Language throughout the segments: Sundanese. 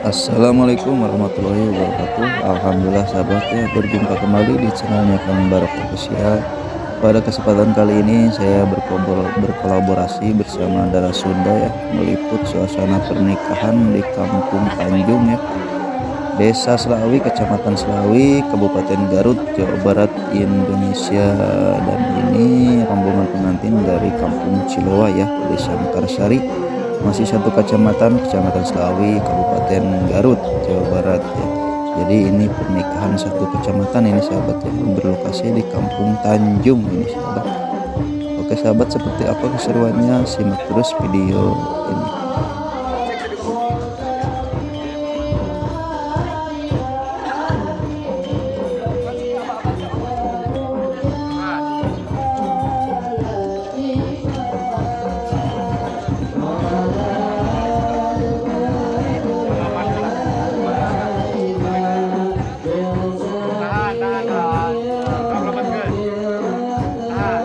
Assalamualaikum warahmatullahi wabarakatuh. Alhamdulillah sahabat ya, berjumpa kembali di channelnya Kang Barok Official. Pada kesempatan kali ini saya berkolaborasi bersama Dara Sunda ya, meliput suasana pernikahan di Kampung Tanjung ya, Desa Selaawi, Kecamatan Selaawi, Kabupaten Garut, Jawa Barat, Indonesia. Dan ini rombongan pengantin dari Kampung Ciloa ya, Desa Mekarsari, masih satu kecamatan, Kecamatan Selaawi, Kabupaten Garut, Jawa Barat ya. Jadi ini pernikahan satu kecamatan ini sahabat ya, berlokasi di Kampung Tanjung ini sahabat. Oke sahabat, seperti apa keseruannya, simak terus video ini. Tahan, tahan, tahan. Lepaskan. Tahan.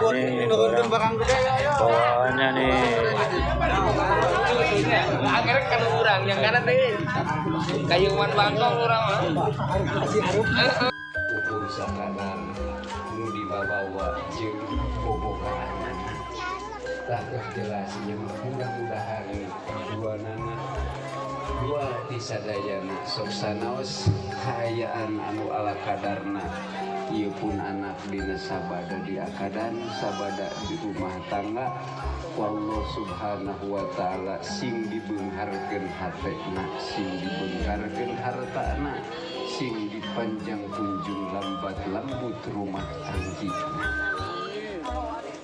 Nih, bawaannya nih. Akhirnya kan orang yang kanan deh. Kayuan bangkong orang mah. Ukur sakadar nu dibawa jeung bobogahan. Tah geus jelas ieu mah, mudah-mudahan dua nana dua ti sadayana sok sanaos kaayaan anu ala kadarna. Ieu pun anak dina sabada di akadan, sabada di rumah tangga. Wallahu subhanahu wa ta'ala sing dibeungharkeun hatena, sing dibeungharkeun hartana, sing dipanjang kunjung lambat lambut rumah tanggina.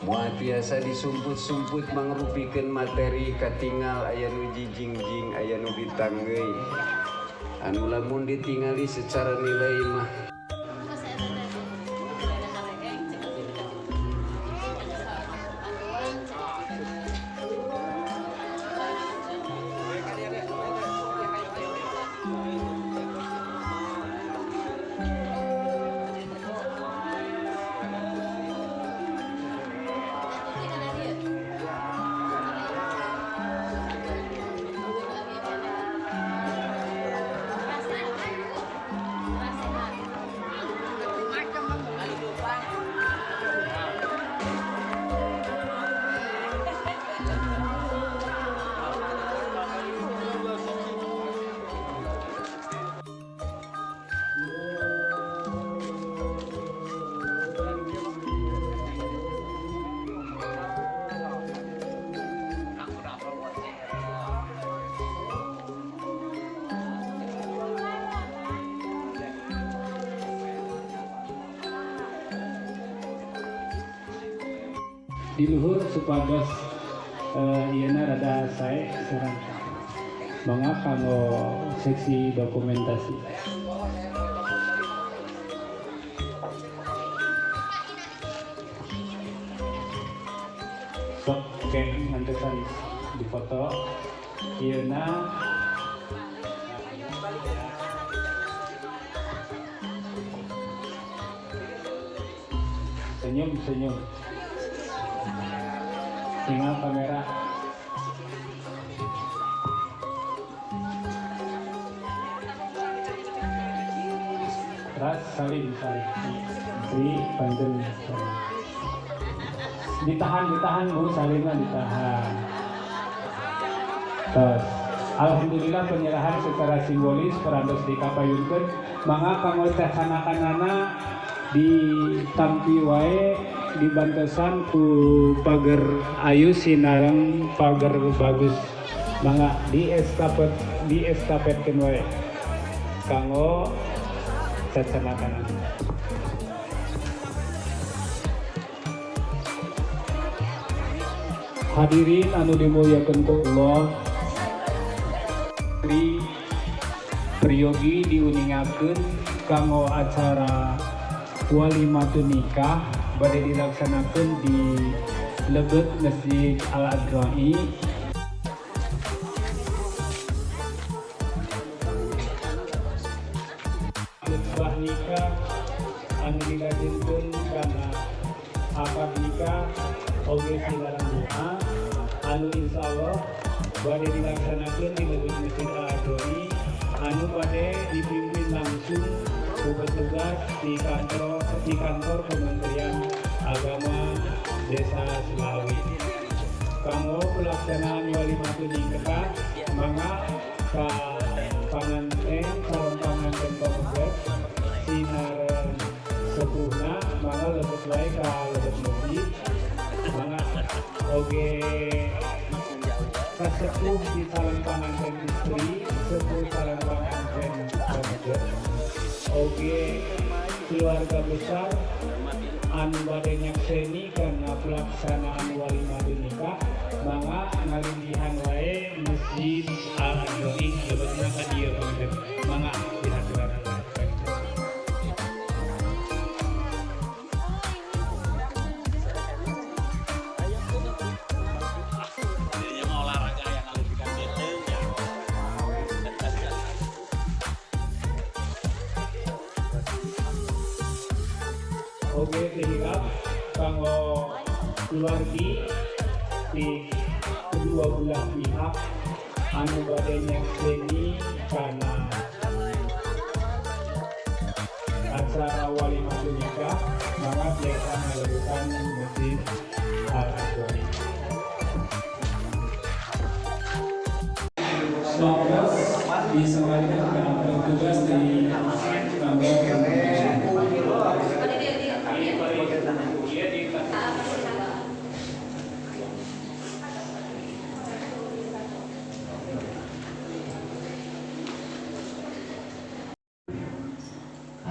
Moal tiasa disumput-sumput mangrupikeun materi katingal aya nu jijingjing, aya nu ditanggeuy, anu lamun ditingali secara nilai mah. Rasehan. Di luhur supados ieuna rada sae serang. Mangga kanggo seksi dokumentasi. Sok ke ngantesan di foto ieuna. Senyum senyum. Tinggal kamera. Ras salim salim. Di Banten. Ditahan ditahan Bu, salimnya ditahan. Terus alhamdulillah penyerahan secara simbolis perantos dikapayunkeun mangga kanggo cacanakanana ditampi wae dibantosan ku pager ayu sinareng pager bagus. Mangga diestafetkeun wae kanggo cacanakanana. Hadirin anu dimuliakeun ku Allah, Tri priyogi diuningakeun kanggo acara walimatun nikah bade dilaksanakeun di lebet Masjid Al-Adrai. Khutbah nikah anu dilajengkeun kana akad nikah oge sinareng doa anu insyaallah bade dilaksanakeun di lebet Masjid Al-Adrai anu bade dipimpin langsung ku petugas di kantor Kementerian Agama Desa Selawi. Kanggo pelaksanaan walimatun nikah mangga ka panganten calon panganten pameget sinareng sepuhna mangga lebet wae ka lebet masjid. Mangga oge kasepuh di calon panganten istri, sepuh calon panganten pameget, oge keluarga besar anu bade nyakseni kana pelaksanaan walimatun nikah mangga ngalindihan wae Masjid Al-Adrai lebetna ka dieu panganten. Mangga dihaturanan wae. Olahraga yang ngalungkeun beuteung ya. Oke, sehingga kanggo keluargi di kedua belah pihak anu bade nyakseni kana acara walimatun nikah mangga biasa ngalebetan Masjid Al-Adrai. Stoples disebarkan ke petugas di kantor Kementerian.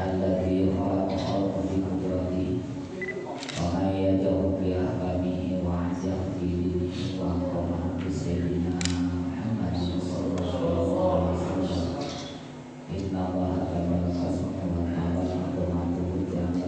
Alladzi khalaqa khalqa bi qudratihi wa ayyadahu bi ahkamihi wa azzahu bi dinihi wa akramahu bi sayyidina Muhammad sallallahu alaihi wasallam. Inna Allaha tabaraka wa ta'ala azamatuhu jalla.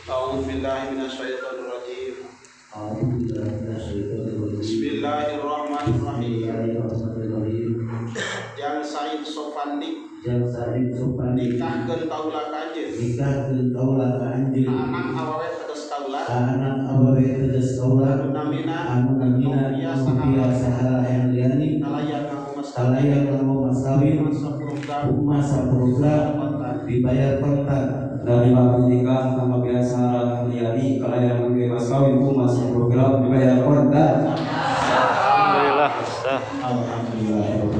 A'udzu billahi minasyaitonir rajim. Bismillahirrahmanirrahim. Yang Said Sofandi nikahkeun kaula ka anjeun. Anak awewe tegas kaula. Anu namina Novia Sahara Henriani kalayan nganggo mas kawin masa program dibayar kontan. Dari waktu nikah sama biasa Henriani kalayan nganggo mas kawin masa program dibayar kontan. Alhamdulillah sah. Alhamdulillah.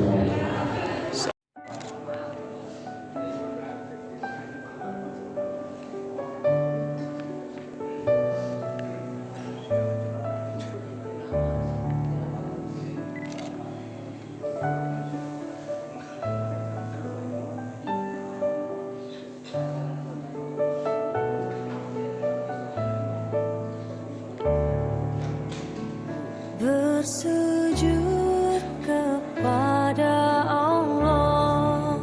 Bersujud kepada Allah,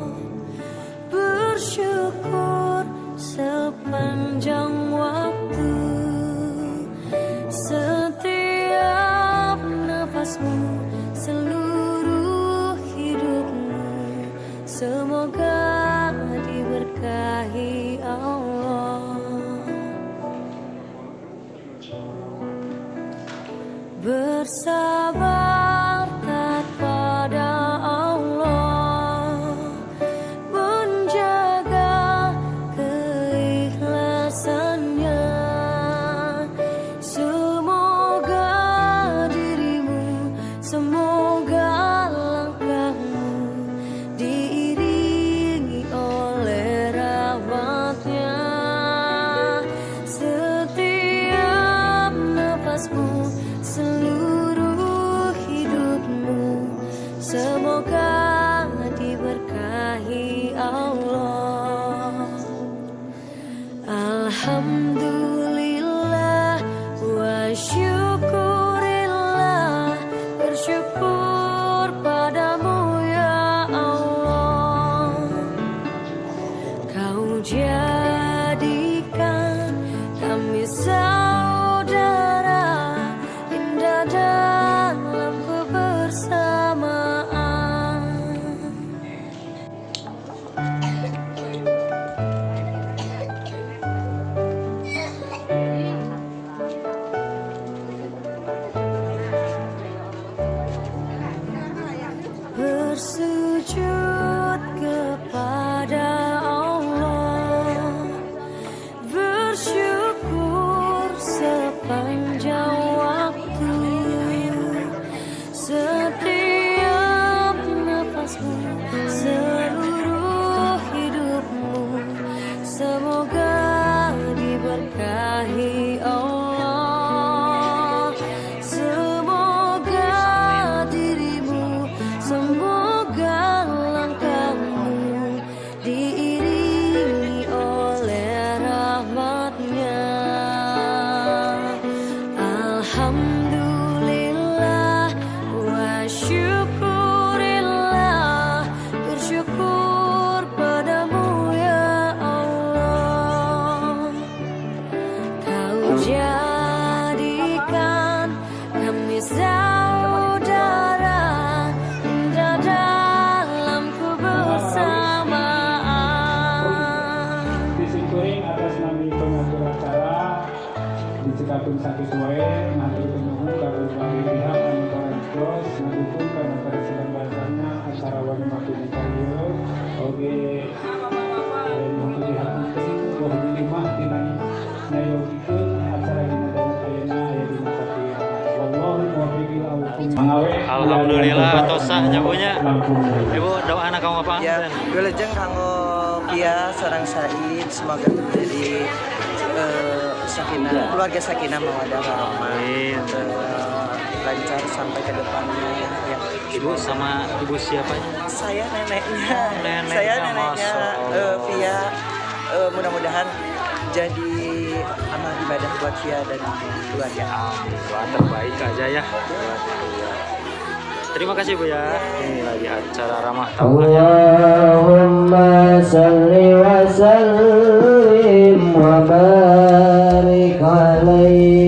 bersyukur sepanjang waktu, setiap nafasmu, seluruh hidupmu, semoga diberkahi Allah. Bersabar taat pada Allah, menjaga keikhlasannya. Semoga dirimu, semoga langkahmu diiringi oleh rahmatnya. Setiap nafasmu, seluruh hidupmu, semoga diberkahi Allah. Alhamdulillah wa syukurillah, bersyukur padamu ya Allah. Kau jadikan kami saudara, indah dalam kebersamaan. Bersujud kepada Allah, bersyukur sepanjang waktu, setiap nafasmu, seluruh hidupmu, semoga diberkahi Allah. Semoga dirimu, semoga langkahmu diiringi oleh rahmatnya. Alhamdulillah wa syukurillah, bersyukur padamu ya Allah. Kau jadikan kami saudara, indah dalam kebersamaan. Disyukurin atas nami pengatur acara dicekapun sakitu wae, matur nuhun ka berbagai pihak anu parantos ngadukung kana terselenggarana acara walimatul nikah ieu. Oge nuhun dihapunten boh mah tina nyayogikeun acara dina danten ayeuna aya dina sakieu. Wallahu muwaffiq ila aqwamit. Alhamdulillah tos sah nya, Bu, nya. Ibu doa anak kamu apa? Ya, wilujeng kanggo Pia sareng Said, semoga menjadi sakinah, keluarga sakinah mawadah warahmah. Amin. Lancar sampai ke depannya ya. Ibu sama ibu siapanya? Saya neneknya. Neneknya, Saya neneknya Masya Allah. Via, mudah-mudahan jadi amal ibadah buat Via dan keluarga. Amin. Doa terbaik aja ya buat Via. Terima kasih, Bu, ya. Ini lagi acara ramah tamah ya. Allahumma salli wa sallim wa barik alaihi.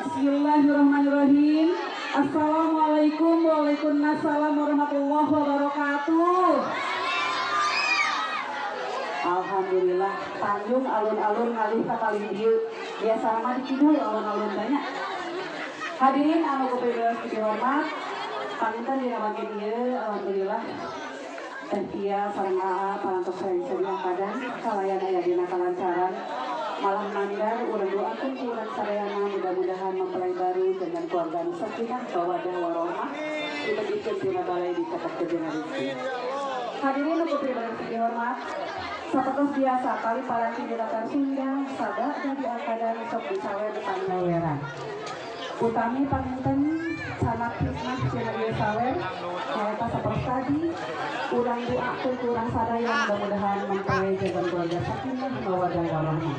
Bismillahirrahmanirrahim. Assalamualaikum waalaikumsalam warahmatullahi wabarakatuh. Alhamdulillah Tanjung alun-alun ngalih ka paling dieu. Biasa mah di kidul alun-alun banyak. Hadirin anu ku dihormat, panginten dina bagian ieu alhamdulillah Teh Tia sareng AA parantos saring kadang kalayan aya dina kalancaran. Malah mandar urang doakeun ku urang sadayana mudah-mudahan mempelai baru dengan keluarga nu sakinah mawaddah warahmah dibegikeun tina balai dicekepkeun dina rezeki. Hadirin nu ku dihormat, sapertos biasa kali paranti dirakan Sunda sada jadi akadan sok disawer depan ngaweran. Utami panginten sanak hikmah tina ieu sawer nyaeta sapertos tadi urang doakeun ku urang sadaya mudah-mudahan mempelai jagan keluarga sakinah mawaddah warahmah.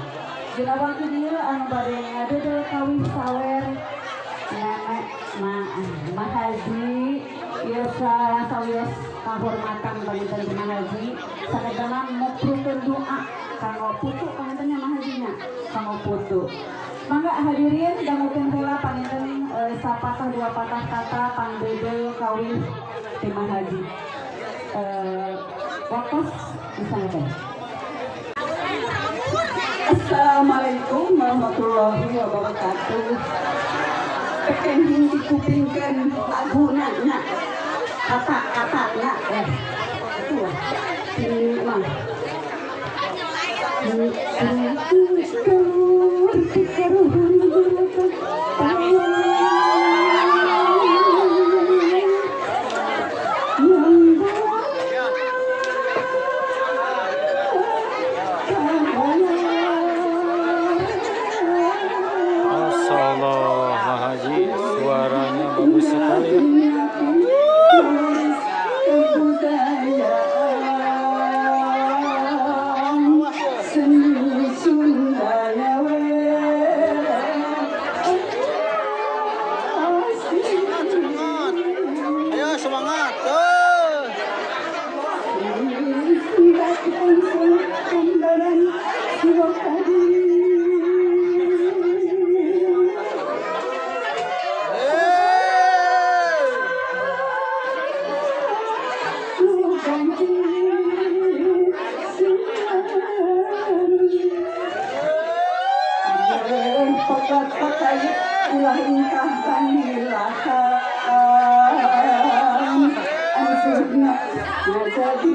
Dina wangtu dieu anu bade ngadedel kawih sawer nenek Mahaji ieu sawios kahormatan panginten ti Mahaji sakedana muprukeun doa kanggo putu panginten nya Mahajinya kanggo putu. Mangga hadirin dangukeun heula panginten sapatah dua patah kata pangdedel kawih ti Mahaji. Waktos misalnya. Assalamualaikum warahmatullahi wabarakatuh. Pengen dikupingkan laguna nya, kata-katanya itu lah. Ini mah. Masyaallah, Mahaji suaranya bagus sekali ya. Ayo semangat. Ulah ingkah kanilahan asupna jadi.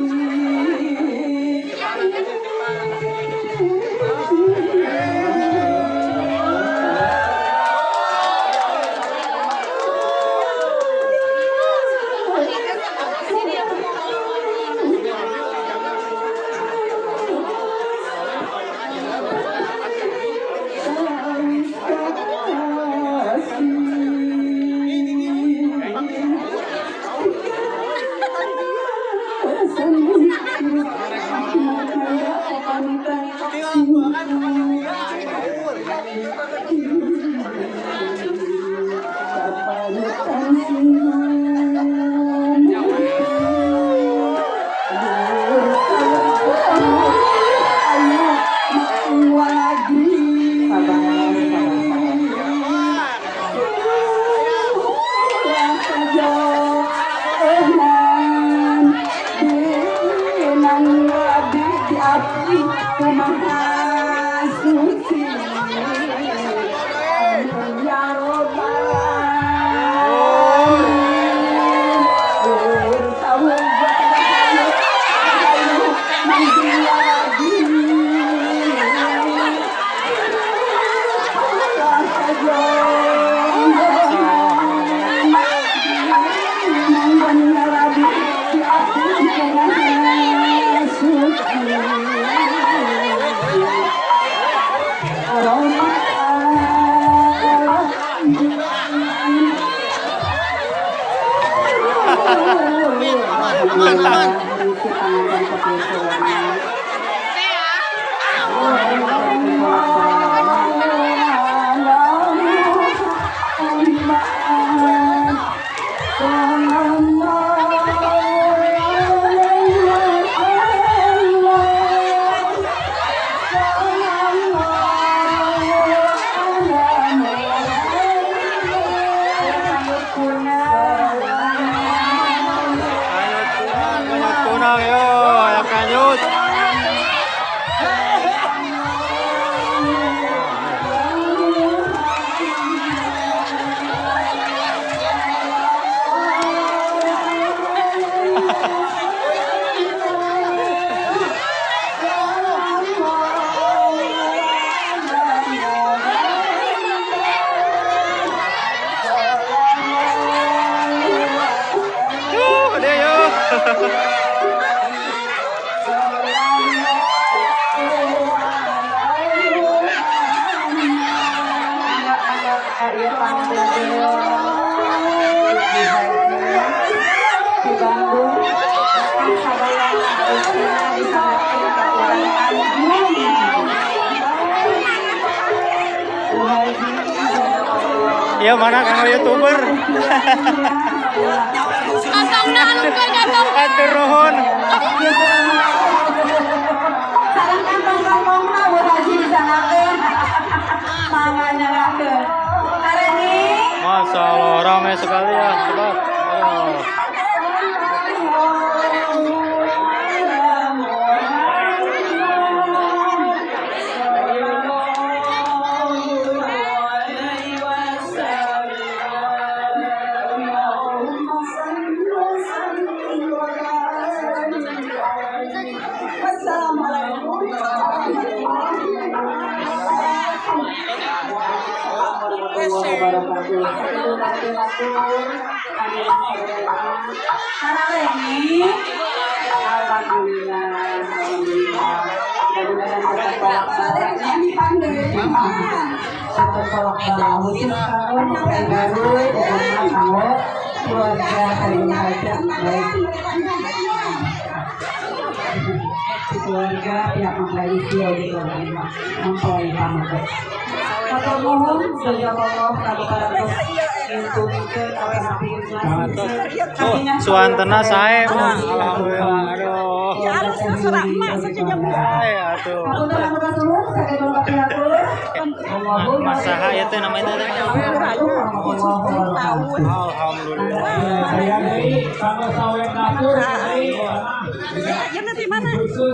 Di Bandung Iya mana kamu YouTuber? Kantongna alungkeun kantong. Atur nuhun. Sareng kantong-kantongna Bu Haji disanakeun. Mangga nyalakeun. Kareni. Masya Allah ramai sekali ya sobat. Oh. Keluarga pihak mempelai istri mempelai pamangan. Oh, suantena sae mah. Alhamdulillah. Aduh. Sae atuh. Mas saha ya teh namanya teh? Alhamdulillah.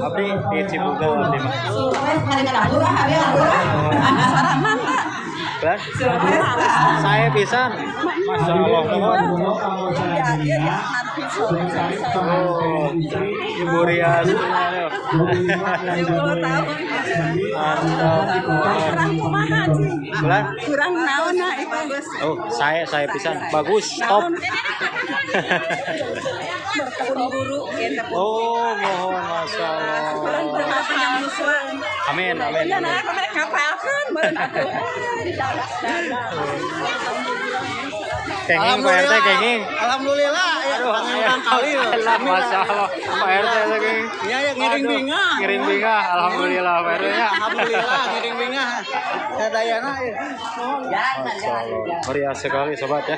Abdi di Cibugel abdi mah. Saya pisan. Masya Allah nuhun. Oh, Ibu Ria semuanya. Mantap. Kurang naon bagus. Oh, saya pisan. Bagus, top. Oh, mohon Masya Allah. Amin, amin. Kenging Pak RT kenging. Alhamdulillah ya. Aduh, kali. Masya Allah Pak RT kenging. Iya ya ngiring bingah. Ngiring bingah, alhamdulillah Pak RT ya. Alhamdulillah ngiring bingah. Sadayana ya. Meriah sekali sobat ya.